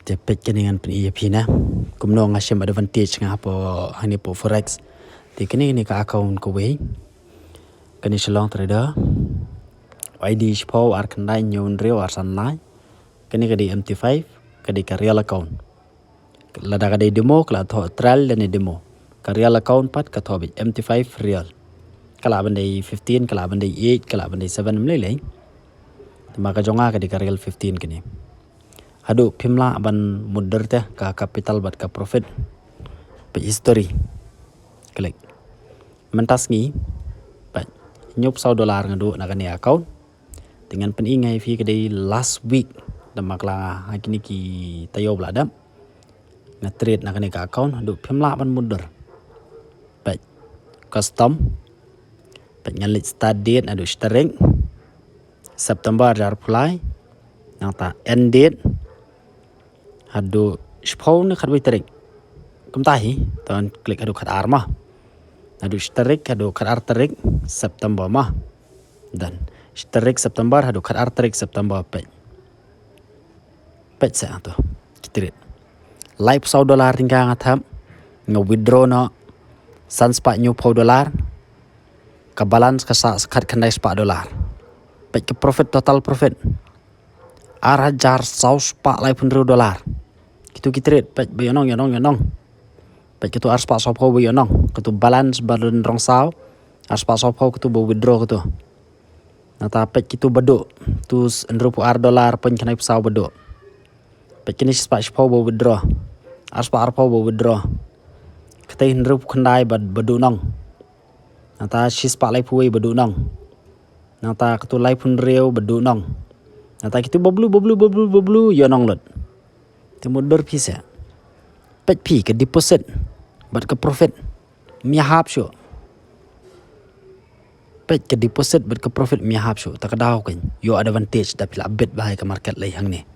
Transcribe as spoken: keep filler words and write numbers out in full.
Te peit kane ngan pyni ïa phi na kumno nga shim advantage nga hapoh hangne hapoh forex. Te kane kane ka account kawei, kane Shillong Trader, ID shiphew ar khyndai hynñiew hynriew ar san lai. Kane ka dei M T five, ka dei ka real account. Lada ka dei demo ka la thoh trial lane demo. Ka real account pat ka thoh beit M T five real. Ka lah ban dei fifteen, ka lah ban dei eight, ka lah ban dei seven, ym lei lei. Te ma ka jong nga ka dei ka real fifteen kane. Haduh phim lah ban mutdur te ka capital bad ka profit. Peit history. Klik. Mynta sngi, peit, hynñiew phew saw dollar nga duh na kane account. Te ngan pyni nga ïa phi ka dei last week, da ma ka la ha kine ki taïew ba la dep, nga trade na kane ka account haduh phim lah ban mutdur. Peit, custom. Peit, ngan leit start date haduh shi tarik September arhajar arphew lai. Nangta end date haduh shiphew ne khatwei tarik. Kumta hi, to ngan klik haduh khatar ma. Haduh shi tarik haduh khatar tarik September ma. Done. Shi tarik September haduh khatar tarik September, peit. Peit sa to. Ki trade. Laiphew saw dollar tyngka nga thep, nga withdraw noh san spah hynñiew phew dollar. Ka balance ka sah khatkhyndai spah dollar. Peit ka profit, total profit, arhajar saw spah laiphew hynriew dollar. Kitu ki trade, peit, ba ïohnong, ïohnong, ïohnong. Peit, kitu arspah saw phew ba ïohnong, kitu balance ba don rong saw, arspah saw phew kitu ba withdraw kitu. Nangta peit, kitu ba duh, tu hynriew phew ar dollar point khyndai phew saw ba duh. Peit, kine shispah shiphew ba withdraw, arspah arphew ba withdraw. Kata hynriew phew khyndai ba, ba duh nong. Nangta shispah laiphew wei ba duh nong. Nangta kitu laiphew hynriew ba duh nong. Nangta kitu ba blue, ba blue, ba blue, ba blue ïohnong lut. Te mutdur phi sa. Peit phi, ka deposit bad ka profit ym ïahap shuh. Peit, ka deposit bad ka profit ym ïahap shuh. Ta ka daw kan ïoh advantage da phi la bit bha ïa ka market lei hangne.